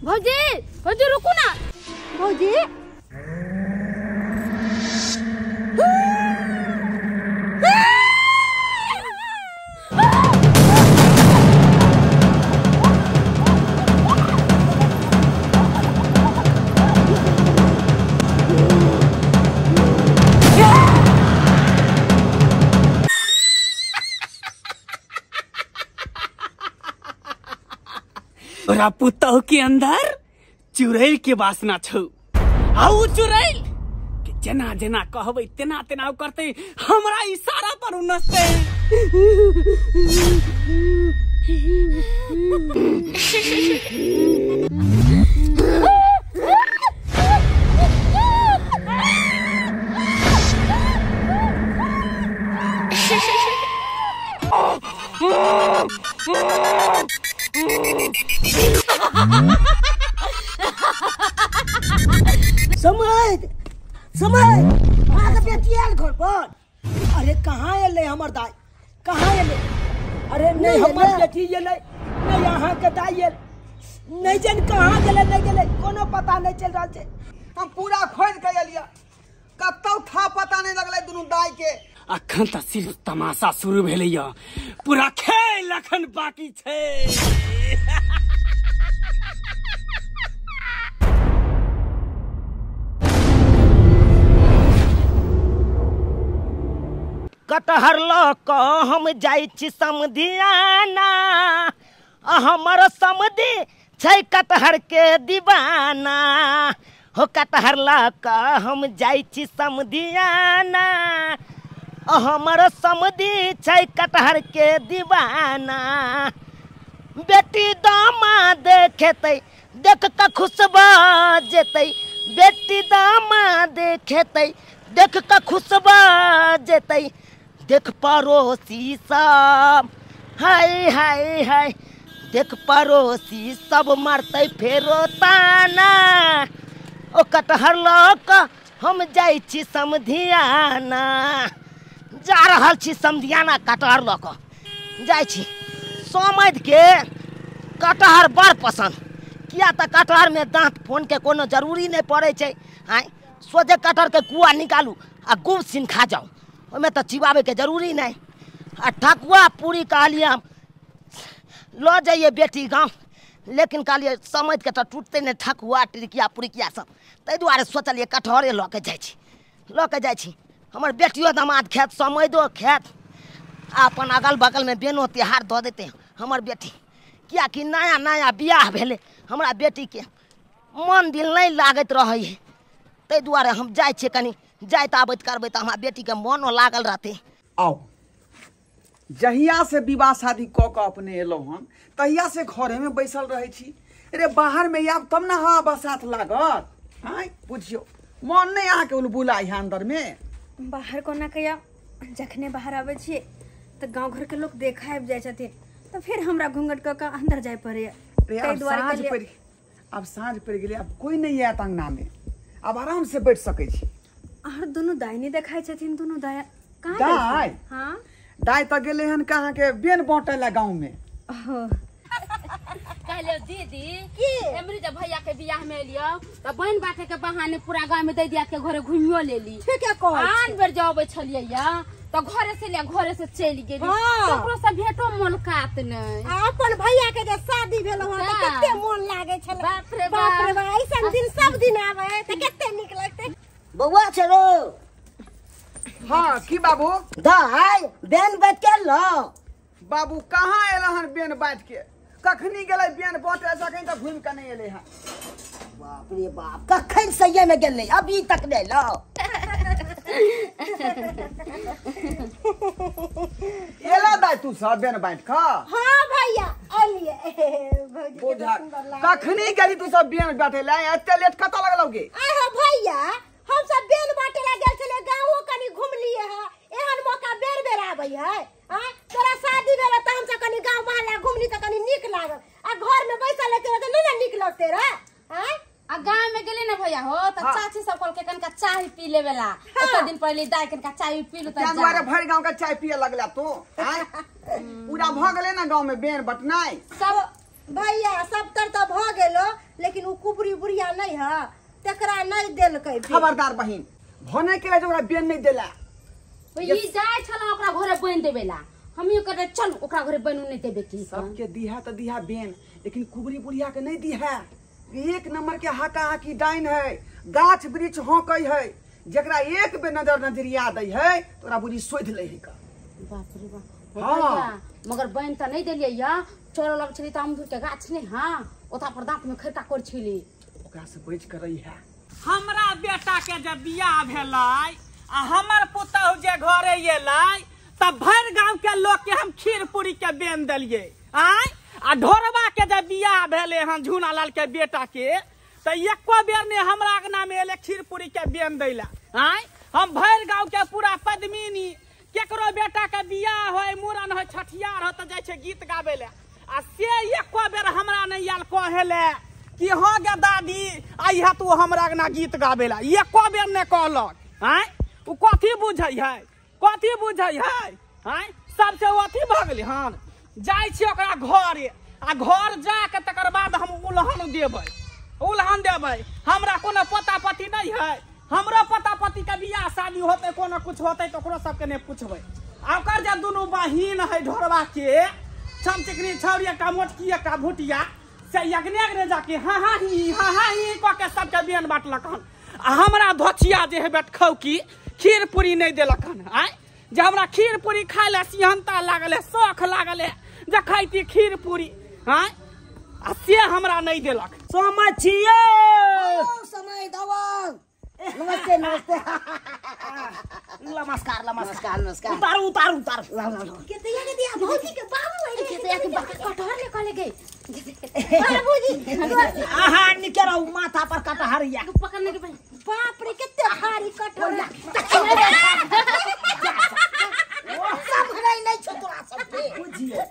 भौजी भौजी रुकू ना भौजी। तोरा पुतहु के अंदर चुड़ैल के वासना छौ, आउ चुड़ैल के जेना जेना कहबै तेना तेना करते, हमरा इशारा पर उ नचतै। समय समय अहाँ बेटी आयल घर पर। अरे कहाँ एलै हमर दाई, कहाँ एलै? अरे नहीं हमर बेटी एलै, नहीं अहाँ के दाई एल, नहीं जन कहाँ गेलै नहीं गेलै, कोनो पता नहीं चल रहल छै। हम पूरा खोज के एलियै, कतौ था पता नहीं लगलै दुनू दाई के। अखन तऽ सिर्फ तमाशा शुरू भेलैया, पूरा खेल अखन बाकी छै। कटहर लऽ कऽ हम जाइ छी समधियाना, हमर समधि छै कटहर के दीवाना। हो कटहर लऽ कऽ हम जाइ छी समधियाना, हमर समधि छै कटहर के दीवाना। बेटी दामाद खेतै देख कऽ खुश भऽ जेतै, बेटी दामाद खेतै देख कऽ खुश भऽ जेतै। देख पड़ोसी सब हाय हाय हाय, देख पड़ोसी सब मारतै फेरो ताना। ओ कटहर लऽ कऽ हम जाइ छी समधियाना, जा रहल छी समधियाना कटहर लऽ कऽ जाइ छी। समधि के कटहर बड़ पसन्द, किया तऽ कटहरमे दाँत फोनके कोनो जरूरी नहि पड़ै छै। आँय सोझे कटहरके कुआ निकालू आ गुब सीन खा जाउ, ओहिमे तऽ चिबाबैके जरूरी नहि। आ ठकुआ पूरी कहलियै हम लऽ जइए बेटी गाँव, लेकिन कहलियै समधिके तऽ टूटतै नहि ठकुआ टिकिया पुरिकिया सब, ताहि दुआरे सोचलियै कटहरे लऽ कऽ जाइ छी, लऽ कऽ जाइ छी। हमर बेटियो दामाद खायत, समधिओ खायत, आ अपन अगल बगलमे बेनो तिहार दऽ देतै हमर बेटी। किएकि नया नया बियाह भेलै, हमरा बेटीके मन दिल नहि लागैत रहै है, ताहि दुआरे हम जाइ छियै कनि जाइत आबैत करबै तऽ हमरा बेटीके मनो लागल रहतै। आउ जहिया से विवाह शादी कऽ कऽ अपने एलहुँ हन तहिया से घरेमे बैसल रहै छी। अरे बाहरमे आयब तब ने हवा बसात लागत। आँय बुझियौ मन नहि अहाँके उलबुला है अन्दरमे। बाहर कोना के आब, जखने बाहर आबै छियै तऽ गाँव घरके लोक देखा आबि जाइ छथिन, तऽ फेर हमरा घूँघट कऽ कऽ अन्दर जाय पड़ैया। आब साँझ पड़ि गेलै, आब कोइ नहि आयत अङ्गनामे, आब आराम से बैठ सकै छी। और दुनू दाई नहीं देखाइ छथिन, दुनू दाई कहाँ? दाई हाँ दाई तऽ गेलै हन कहाँ के बेन बाँटै ला गाँव में। कहलियो दीदी एमरी जब भैया के बियाह में एलियो तऽ बहन बाटे के बहाने पूरा गाँव में दै दिया के घरे घुमियो लेली। ठीक है कहै आन बेर जब अबै छलियै या तऽ घरे से लिया घरे से चलि गेली, ककरो से भेटो मुलाकात नहि। अपन भैया के जे शादी भेल हन तऽ कते मोन लागै छलै। बाप रे बाप रे बाप, ऐसन दिन सब दिन आबै तऽ कते नीक लगतै। बौआ छरो। हाँ की बाबू? दाई बेन बाँट के लो। बाबू कहाँ एल हन बेन बाँट के? कखनी गेलै बेन बाँटे से अखन तक घुमि कऽ नहि एलै हन। बाप रे बाप, कखन सही में गेलै अभी तक नहि लो। एला दाई तू सब बेन बाँट कऽ? हाँ भैया एलियै। भौजी के सुंदर लागै। कखनी गेली तू सब बेन बाँटे ला, एते लेट कतऽ लगलौ गे? आय हो भैया हम सब बेन बाँटे ला गेल छलियै, गाँवो कनि घुमलियै हँ। एहन मौका बेर बेर आबै है। आँय तोरा शादी भेल तऽ हमसब कनि गाँव मोहल्ला घुमली तऽ कनि नीक लागल, आ घर में बैसल रहते तऽ नहि ने नीक लगते रह। आँय आ गाँव में गेली ना भैया हो तऽ चाची सब कहलकै कनिका चाय पी लेबे ला, ओते दिन पहिले दाई कनिका चाय पी लू तऽ दुआरे भरि गाँव के चाय पिए लगला तू। आँय पूरा भऽ गेलै ना गाँव में बेन बटनाइ सब। भैया सब तर त भ गेलो लेकिन उ कुबरी बुढ़िया नहीं है तकरा नहीं देलकै। खबरदार बहिन भने के ओकरा बेन नहीं देला। ई जाय छला ओकरा घरे बन देबेला हमियो कहते चल ओकरा घरे बन नहीं देबे की। सबके दिहा त दिहा बेन लेकिन कुबरी बुढ़िया के नहीं दिहा। एक नंबर के हाका हाकी डाइन है गाछ वृक्ष होकै है जकरा एक बे नजर नजरिया दै है तोरा बुढ़ी सोध लै है का। बाप रे बाप। हां मगर बन त नहीं देलियै या चोर लग छली त अमरूद के गाछ नहीं हां ओता पर दांत में खरका कर छली ओकरा से बच कर रही है। हमरा बेटा के जब बियाह भेलै आ हमर पुतहु जे घरे एलै तब भरि गांव के लोग के हम खीर पूरी के बेन देलियै। आय आ ढोरबा के जब बियाह भेलै हन झूना लाल के बेटा के त एको बेर ने हमरा अंगना में एलै खीर पूरी के बेन दैला। आय हम भरि गांव के पूरा पद्मिनी केकरो बेटा के बियाह होय मुड़न होय छठियार हो त जाइ छै गीत गाबै ले आ से एको बेर हमरा नहीं आयल कहे कि हाँ गे दादी आई है तू हमरा अंगना गीत गाबै ला एको बेर नहीं कहलक। आय उ कथी बुझै है कथी बुझै है? आय सबसे अथी भऽ गेलै हन। जाइ छी ओकरा घरे आ घर जाके तकर बाद हम उलहन देबै उलहन देबै। हमरा कोनो पता पति नहीं है हमरो पता पति के बियाह शादी होतै कोनो कुछ होतै तऽ ओकरो सबके नहीं पूछबै। आ ओकर जे दुनू बहिन है ढोरबा के छमचिकनी छौरी एकटा मोटकी एकटा भुटिया से अगने अगने जाके हाँ हाँ ही कऽ के सबके बेन बाँटलक हन। आ हमरा धोचिया जे है बेटखौकी खीर पूरी नहीं देलक हन। आय जे हमरा खीर पूरी खाय ला सिहनता लागल है शौख लागल है जे खैती खीर पूरी। आय आ से हमरा नहीं देलक। समय छियै समय दवा। नमस्ते नमस्ते नमस्कार नमस्कार नमस्कार। उतारू उतारू उतारू। केतैया के दिया भौजी के बाबू है केतैया के बाबू कटहर ले कहले गई बाबूजी। आहा निके रहू माथा पर कटहर या पकड़ने के बाप रे केते भारी कटहर संभरै नहीं छौ तोरा सबके बुझिए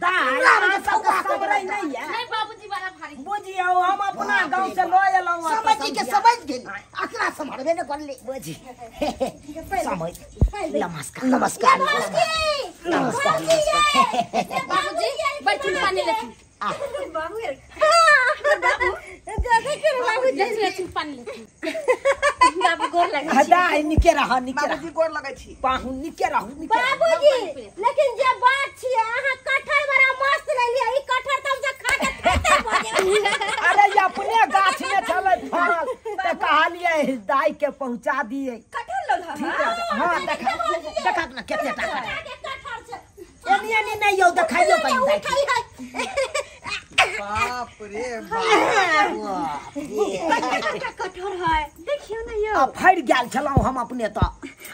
दाई अहाँ सबके संभरै नहीं है। नहीं बाबूजी बड़ा भारी बुझिए हम अपना गांव से ल एलौं समझ के समझ गेल अकरा संभरबे न करले बुझी समझ। नमस्कार नमस्कार नमस्कार बाबूजी बैठू पानी लेथिन बाबू बाबू जैसे कि बाबूजी लेथिन पानी लेथिन बाबू गोर लगै छी। दाई निके रह निके रह बाबूजी गोर लगै छी पाहु निके रहू निके बाबूजी। लेकिन जे बात छी अहाँ कटहर बड़ा मस्त ले लिया ई कटहर त हमसे खा के खत्म भ गेल। अरे ये अपने गाछ में छलै फड़ल त कहलियै दाई के पहुंचा दिए कटहर लल ठीक है। हां देखा देखा ना केते टाका कटहर छै एनी एनी नहीं यौ देखाइयो कहीं दाई। बाप रे बाप कटहर है देखियो ना यो आ फड़ गेल छलौ हम अपने त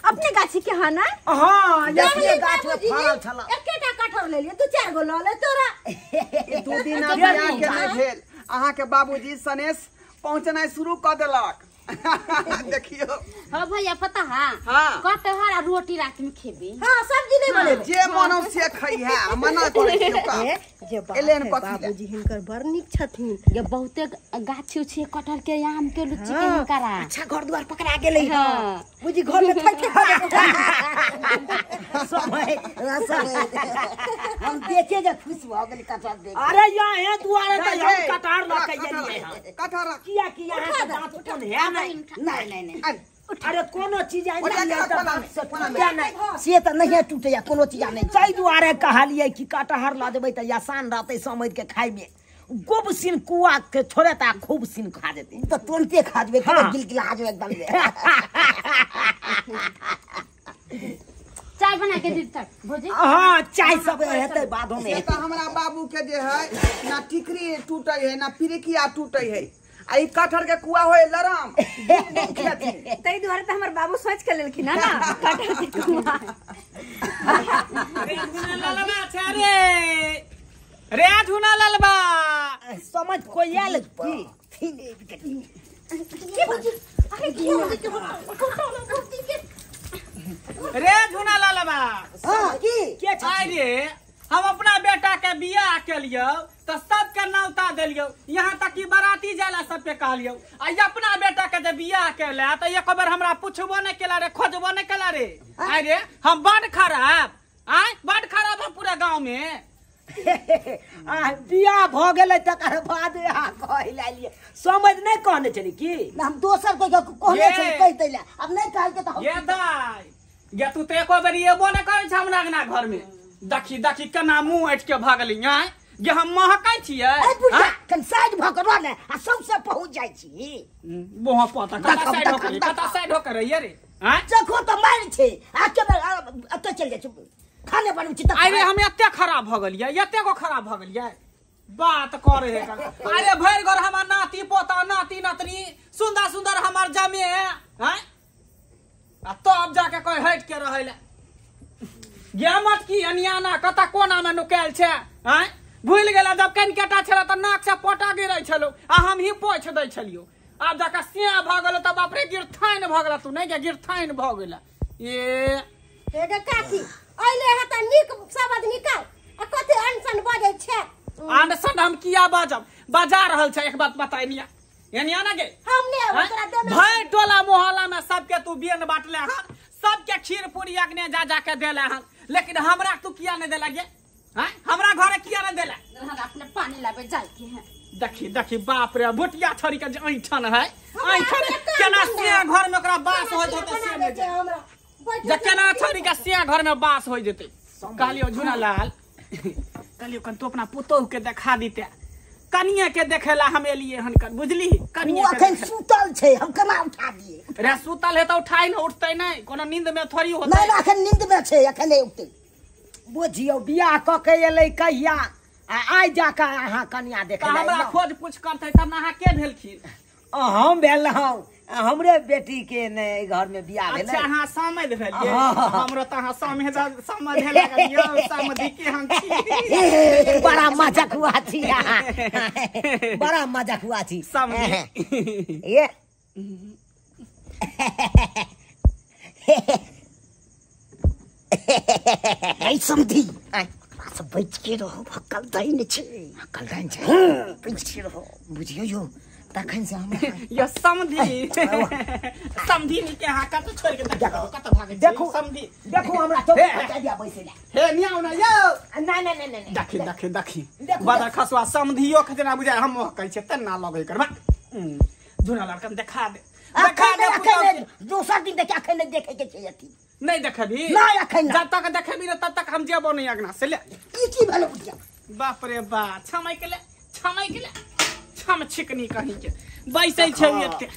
अपने गाछी के हां ना। हां अपने गाछ में फड़ल छल। एकेटा कटहर ले लियो दू चार गो ल ले तोरा। ई दू दिन बियाह के नहीं भेल अहाँ के बाबूजी सनेस पहुंचनाइ शुरू क देलक। देखियो हां भैया पता है कटहर आ रोटी रात में खेबे। हां सब्जी नहीं बनेबे जे मन हो से खई है मना करै छियौ का जे बात एलेन है कथी ले? बाबूजी हिनकर बड़ नीक छथिन ये बहुते गाछी उछी कटहर के आम के लुच्ची के हिनकरा अच्छा घर द्वार पकड़ा गेलै हां बुझी घर में खाइ समय हम देखे जे खुश भ गेली कटहर देख। अरे यहाँ दुआरे त हम कटहर ल के एलियै हन कटहर रख। किया कि यहाँ के दांत कोन है नहीं नहीं नहीं नहीं अरे कोनो चीज आई नहीं है त दांत से टूटे नहीं से त नहीं टूटैया कोनो चीज नहीं। ताहि दुआरे कहलियै कि कटहर ल देबै त आसान रहतै समझ के खाय में गोब सिन कुआ के छोड़े ता खूब सिन खा जेतै त तुरंते खा जेबै हाँ। गिलगिला जेबै एकदम। चाय बना के दी तक भौजी। हां चाय सब हेतै बादो में से त हमरा बाबू के जे है ना टिकरी टूटै है ना पिरिकिया टूटै है आ ई कटहर के कुआ होय लरम तै दुआरे त हमर बाबू सोच के लेलखिन ना कटहर के कुआ। रे झुना ललबा छै रे रे झुना ललबा समझ कोई आयल की अरे की हो के रे झुना ललबा। हां की के छै आय रे हम अपना बेटा के बियाह केलियो तो सबके नौता देलियो यहाँ तक कि बाराती जाला सबके कहलियो आ अपना बेटा के जे बियाह केला तो एक बार हमरा पूछबो नहीं केला रे खोजबो नहीं केला रे। आय रे हम बड़ खराब आय बड़ खराब हम पूरा गांव में आ बियाह भ गेलै तकर बाद अहाँ कहै ला एलियै समझ नहि कहने छली की हम दोसर कोई कहने छली कहि दैला अब नहि कहलकै त ये दाइ गे तू त एको बेर एबो नहि करै छ हमरा अंगना घर में देखी देखी केना मुंह ऐठ के भागली आय गे हम महकै छियै ए बुढ़िया कन साइड भ के रह ने आ सौंसे पहुंच जाइ छी बोहा पता कता साइड हो के कता साइड हो के रहिए रे आय जखो त मारि छै आ के एतऽ चलि जाइ छी खाने बनबै छी अरे हम एते खराब भ गेलियै एते को खराब भ गेलियै बात करे है अरे भरि घर हमर नाती पोता नाती नतनी सुंदर सुंदर हमर जमे हैं आ तब जाके कोई हट के रहै ले गे मत की अनियाना कता कोना में नुकायल छै हैं भूल गेला जब कनिकेटा छला त नाक से पोटा गिरै छलो आ हम ही पोछ दै छलियो आब जाके सिया भ गेल त बाप रे गिरथाइन भ गेला तू नहीं के गिरथाइन भ गेला ए हे काकी अइले ह त नीक शब्द निकाल आ कते अनसन बजै छै अनसन हम किया बाजब बजा रहल छै एक बात बता एनिया एनिया ना गे हम ने ओकरा देबै भाई टोला मोहल्ला में सबके तू बेन बाटले हन सबके खीर पूरी अग्ने जा जा के देले हन लेकिन हमरा तू किया नहीं देला गे हैं हमरा घरे किया नहीं देला हम अपने पानी लाबे जाय के है देखी देखी बाप रे भुटिया छड़ी के जे ऐठन है ऐठन केना से घर में ओकरा बास होय जेतै से नहीं जे केना छड़ी के से घर में बास होय जेतै कहलियो झुनालाल कहलियो कन तू अपना पुतोह के देखा दिते कनिया के देखेला हम एलिए हन कन बुझली कनिया के अखन सुतल छै हम केना उठा दिए रे सुतल है त उठाई न उठतै नहीं कोनो नींद में थोड़ी होतै नहीं अखन नींद में छै अखन नहीं उठतै बुझियौ बियाह क के एलै कहिया आ आइ जाके अहाँ कनिया देखे हमरा खोज पूछ करतै तब अहाँ के भेलखिन हम भेलहुँ हमरे बेटी के ने घर में बियाह भेलै अच्छा अहाँ समझ भेलियै हमरो त अहाँ समझ समझे लागलियै समझी के हम छी बड़ा मजाक हुआ छी बड़ा मजाक हुआ छी समझी ये ऐ समझी से बच के रहो भक्कल दैन छै भक्कल दैन छै बच के रहो बुझियो यो तखन से हमरा यो समधी समधी नी के हां कत छोड़ के देखो कत भागे देखो समधी देखो हमरा तो बचा दिया बैसे हे नियाउ ना यो ना ना ना ना देखी देखी देखी बादर खसवा समधियो के जना बुझाय हम कहै छै तना लगै करबा झुना लड़कन देखा दे देखा दे दोसर दिन देख अखन नहीं देखे के छै अथी नहीं देखबी ना अखन जब तक देखबी ना तब तक हम जेबो नहीं अगना से ले ई की भेल बुझिया बाप रे बा छमय के ले छमय के ले छम छिकनी कहीं के बैसै छै एते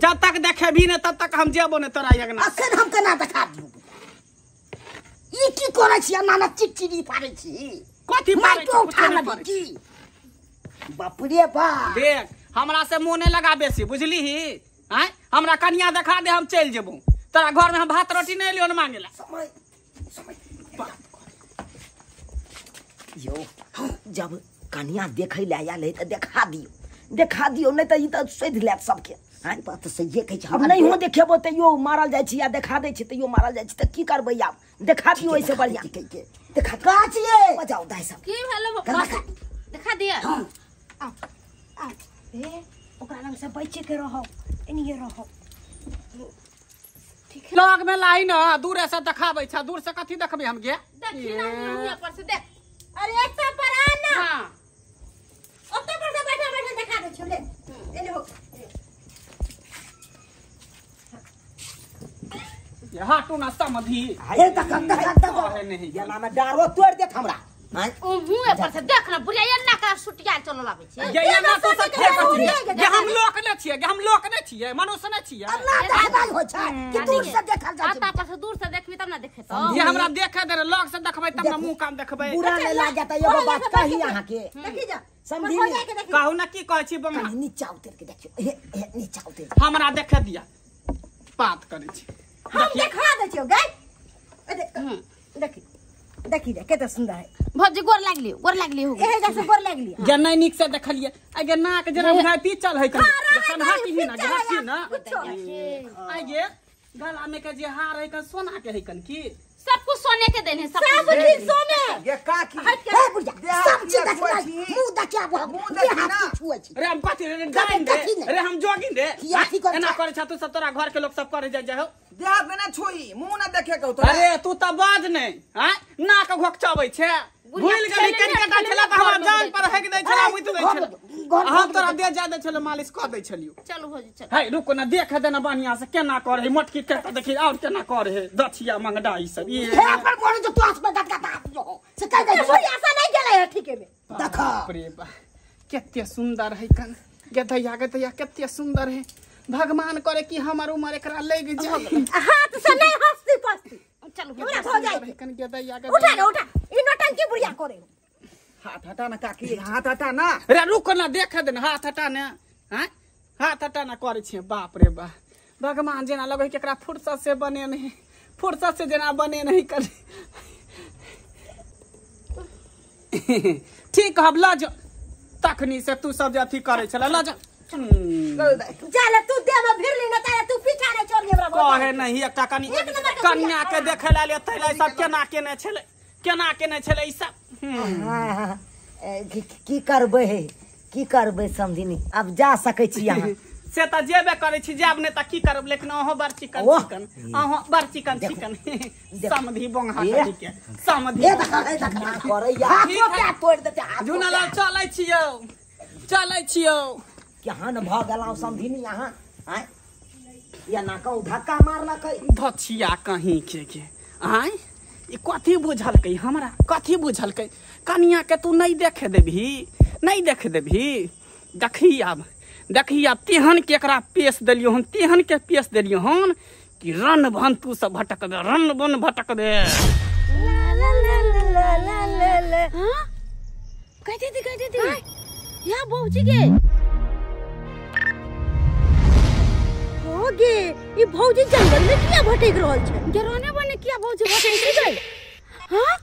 जब तक देखबी ना तब तक हम जेबो नहीं तोरा अगना अखन हम केना देखा दियौ ई की करै छी नाना चिड़चिड़ी पारै छी कथी पारै छी उठा लेबी की बाप रे बा देख हमरा से मुंह नहीं लगा बेसी बुझली ही आय हमरा कनिया देखा दे हम चल जेबो तोरा घर में हम भात रोटी नहीं लियो न मांगेला समय समय यो जब कनिया देखै ले आयल है त देखा दियो देखा दियो नहीं त ई त सैध लेत सबके हां बात त सहिए कहै छै हम नहीं हो देखेबो त यो मारल जाइ छी या देखा दै छी त यो मारल जाइ छी त की करबै आब देखा दियो ऐसे बढ़िया देखा का छियै बजाओ दाइ सब की भेलो देखा दिया हां आ आ ए ओकरा लग से बच के रहो एनिए रहो लग में लाई ना दूर से देखाबै छ दूर से कथी देखबै हम गे देखी ना मुंह पर से देख अरे एक तो पर आ ना हां ओते पर से बैठा बैठा देखा दे छले एने हो ये हाटू ना समधी हे तक तक तक नहीं ये नाम डारो तोड़ देत हमरा ओ मुंह पर से देख ना बुढ़िया एना का सुटिया चलल आबै छै ये एना तो सब ये हम लोक नै छियै हम लोक नै छियै मनुष्य नै छियै अब ना देखनाइ होइ छै कि दूर से देखल जाइ छै आता पर से दूर से देखबी तब ना देखे तो ये हमरा देखे दे लग से देखबै तब ना मुंह कान देखबै बुरा नै लागत एगो बात कही अहाँ के देखी जा समझी कहू ना की कहै छी बंगा नीचा उतर के देखियो हे हे नीचा उतर हमरा देखे दिया बात करै छी हम देखा दै छियो गै देखी देखी जा केते सुंदर है भौजी गोर लागली हो एहे जैसे गोर लागली जे नहीं निक से देखलिए आगे नाक जरा बुझाय पीचल है कन हाकी ही ना हाकी ना आगे गला में के जे हार है कन सोना के है कन की सब कुछ सोने के देन है सब कुछ सोने ये काकी हे बुढ़िया सब चीज देखना मुंह देखिया मुंह देखी ना छुए छी रे हम कथि रे डाइन रे रे हम जोगिन रे एना करे छ तू सब तोरा घर के लोग सब करे जाय जाय हो देह में ना छुई मुंह ना देखे के तो अरे तू त बाज नहीं हां नाक घोकचाबै छे भूल गेली कनिका छला त हमरा जान पर हेक दै छला मुइत दै छला। हम तोरा दे जा दै छलो मालिश क दै छलियो। चलू भौजी चल। हे रुको ना देख दे ना बढ़िया से केना करे है मोटकी के त देखी और केना करे है दछिया मंगडा ई सब ये हे पर बोल जो तू हाथ में गदगदा जो से कह दे बुढ़िया से नहीं गेलै है ठीके में। देखा बाप रे बा कते सुंदर है कन गधैया गधैया कते सुंदर है। भगवान करे कि हमर उमर एकरा लग जाए। हाथ से नहीं हंसती पसती। चलू हमरा हो जाए कन गधैया गधैया उठा ना उठा ई नौटंकी बुढ़िया करे। हाथ हटा ना काकी हाथ हटा ना। रे रुक ना देख दे ना हाथ हटा ना। हां हाथ हटा ना करे छी। बाप रे बा भगवान जेना लगे कि एकरा फुर्सत से बने नहीं फुर्सत से जेना बने नहीं कर। ठीक हम ल जो तखनी से तू सब जे अथी करे छला ल जो चल तू दे में भिरली न तारे तू पीछा नहीं छोड़ हमरा कहे नहीं एकटा कनी कन्या के देखे ला ले तैला सब केना केने छले केना केने छले ई सब। की करबै की करबै समझिनी अब जा सकै छी अहाँ से त जेबे करै छी जाब नै त की करब लेकिन अहों बड़ चिकन चिकन अहों बड़ चिकन चिकन समधी बोंगा करी के समधी ए देखा ए देखा करैया हाथ तोड़ देते। झुनालाल चलै छियौ चलै छियौ। केहन भ गेलौ समधिनी अहाँ आँय या ना कहू धक्का मारलकै धछिया कहीं के आँय ई कथी बुझलकै हमरा कथी बुझलकै कनिया के तू नहीं देखे देबही नहीं देखे देबही। देखी आब देखी आब तेहन के एकरा पेश देलियो हन तेहन के पेश देलियो हन कि रन भन तू सब भटकबे रन बन भटकबे। ला ला ला ला ला ला ला। हां कह दीदी कह दीदी या भौजी के हो गे ई भौजी जंगल में किया भटक रहल छै? जराने बने किया भौजी भटक गई? हां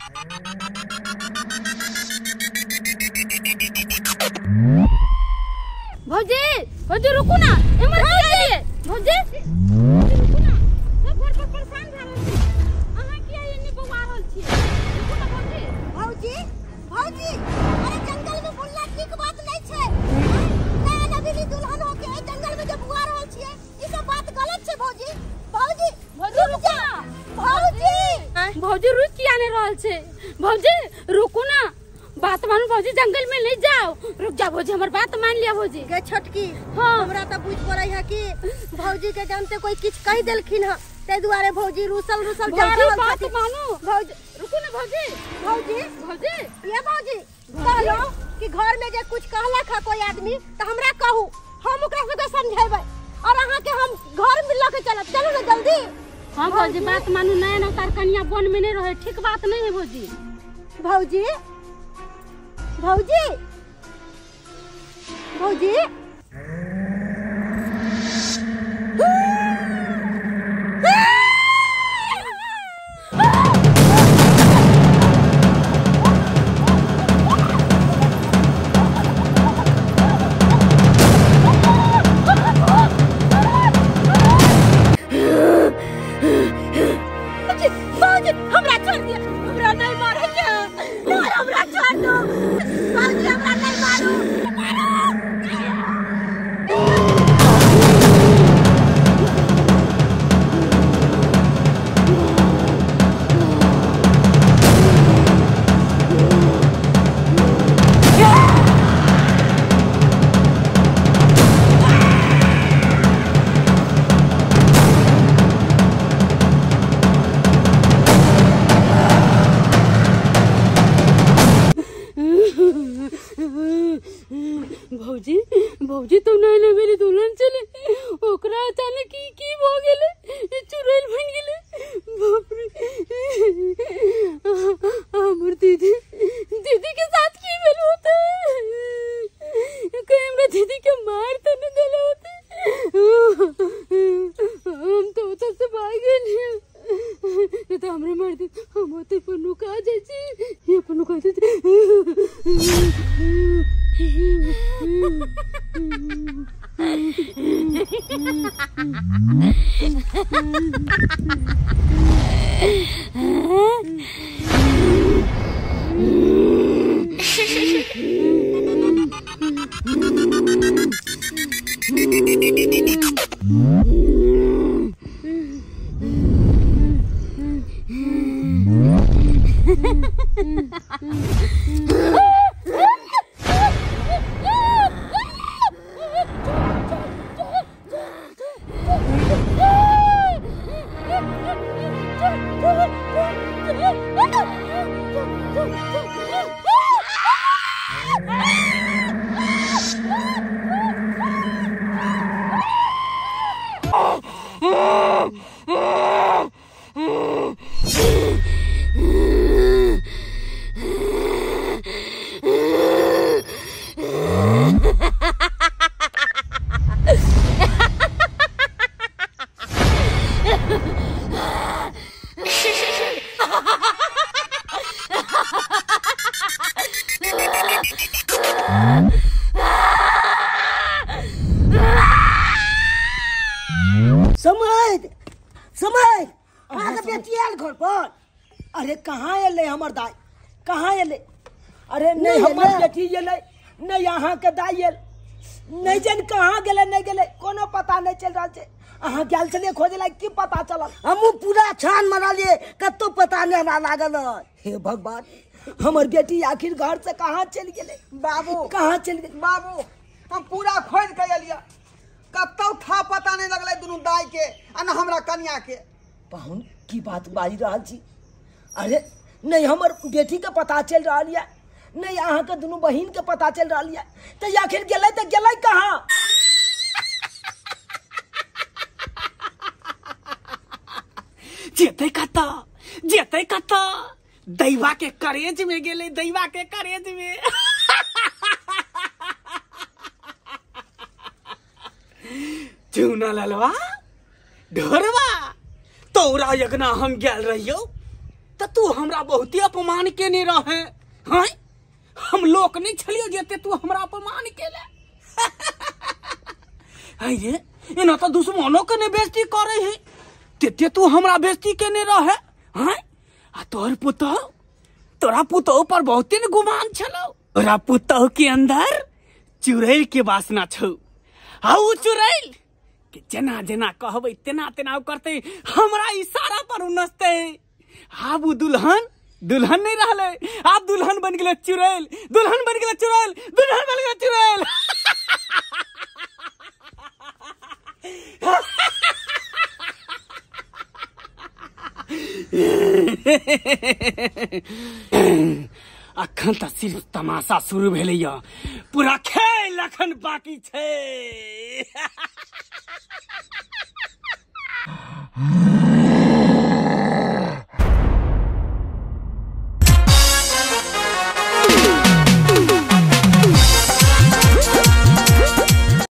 भौजी भौजी रुकू ना एमर किया भौजी रुकू ना सब घर पर परेशान भए रहल छी अहाँ किया एने बौआ रहल छी? रुकू ना भौजी। भौजी भौजी अरे जंगल में बुलना ठीक बात नहीं छै। नया नवेली दुल्हन हो के जंगल में जे बुआ रहल छियै ई सब बात गलत छै भौजी। भौजी भौजी रुकू ना भौजी भौजी रुक किया नहीं रहल छै? भौजी रुकू ना बात मानू भौजी जंगल में नहीं जाओ। रुक जा भौजी हमर बात मान लिया भौजी। गे छोटकी हाँ हमरा त बुझ पड़ै है कि भौजी के जानते कोई किछ कहि देलखिन ह तै दुआरे भौजी रुसल रुसल जा रहल बात मानू भौजी रुकू ना भौजी। भौजी भौजी ये भौजी कहलो कि घर में जे कुछ कहलक है कोई आदमी त हमरा कहू हम ओकरा सबके समझेबै और अहाँ के हम घर में लके चलब। चलू ना जल्दी। हाँ भौजी बात मानू नया नौतार कन्या वन में नहीं रहे ठीक बात नहीं है भौजी। भौजी भौजी भौजी भौजी हमरा छोड़ दिया हमरा नहीं मारे के नहीं हमरा छोड़ दो भौजी हमरा नहीं मारू मारू। भौजी भौजी तो नहीं ना मेरी दुल्हन चले ओकरा अचानक की की भ गेले चुड़ैल बन गेले। बाप रे हमर दीदी दीदी के साथ की भेल होते कहीं हमरा दीदी के मार तो नहीं देले होते। हम तो उधर से भाग गेली नहीं तो हमरे मार दे हम होते पर नुका जाइ छी ये पर नुका जाइ। समैध समैध अहाँके बेटी आयल घर पर। अरे कहाँ एलै हमर दाइ, कहाँ एलै? अरे नहीं हमर बेटी एलै, नहीं अहाँके दाइ एल, नहीं जन कहाँ गेलै नहीं गेलै, कोनो पता नहीं चल रहल छै। अहाँ गेल छलियै खोजै लए, की पता चलल? हमहूँ पूरा छान मारलियै, कतौ पता नहीं हमरा लागल। हे भगवान, हमर बेटी आखिर घर से कहाँ चलि गेलै? बाबू कहाँ चलि गेलै? बाबू हम पूरा खोजि के एलियै, कतौ था पता नहीं लगलै दुनू दाइ के आ न हमरा कनिया के। पाहुन की बात बाजि रहल छी? अरे नहीं हमर बेटी के पता चलि रहल यऽ, नहीं अहाँके दुनू बहिन के पता चलि रहल यऽ, तऽ आखिर गेलै तऽ गेलै कहाँ? जेतै कतऽ, जेतै कतऽ? दैवा के करेज में गेलै, दैवा के करेज में। चूना ललवा ढोरवा, तोरा यगना हम गेल रहियौ तऽ तू हमरा बहुते अपमान केने रहे। हैं, हम लोक नहीं छलियौ जेते तू हमरा अपमान केले। है रे, एना तऽ दुश्मनो के ने बेइज्जती करे है, तेते तू हमरा बेइज्जती केने रहे। हैं, आ तोहर पुतहु, तोरा पुतहु पर बहुते ने गुमान छलौ। तोरा पुतहु के अंदर चुड़ैल के वासना छौ, आ उ चुड़ैल के जेना जेना कहबै तेना तेना करतै, हमरा इशारा पर उ नचतै। आब उ दुल्हन दुल्हन नहीं रहलै, आब दुल्हन बन गेलै चुड़ैल, दुल्हन बन गेलै चुड़ैल, दुल्हन बन गेलै चुड़ैल। अखन तऽ सिर्फ तमाशा शुरू भेलैया, पूरा खेल अखन बाकी छै।